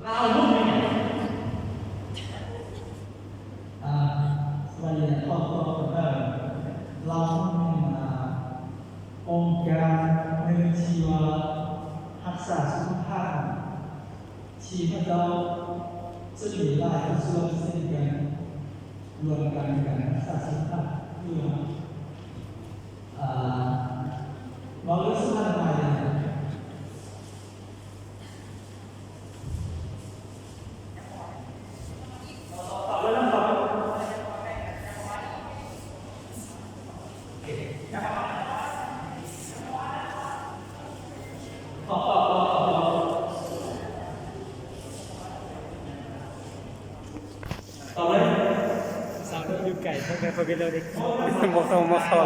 ລາວຮຸ່ນນີ້ ອ່າ ສະບາຍດີ ຂໍ ຂໍ ເອີ ລາວຮຸ່ນນີ້ ອ່າ ອົງການໜຶ່ງທີ່ວ່າຮັກສາສຸຂະພາບ ທີ່ພະເຈົ້າຈະມີຫຼາຍພາກສ່ວນເຊັ່ນກັນ ລວມກັນໃນການຮັກສາສຸຂະພາບຢູ່ເນາະ ອ່າ ເວົ້າເລື່ອງສຸຂະອະນາໄມເນາະ. ຕອບເລີຍ. ສາວຄົນຢູ່ໄກ ເພິ່ນກໍເຂົ້າໄປເລີຍເດ້ ບໍ່ເຂົ້າ ບໍ່ເຂົ້າ.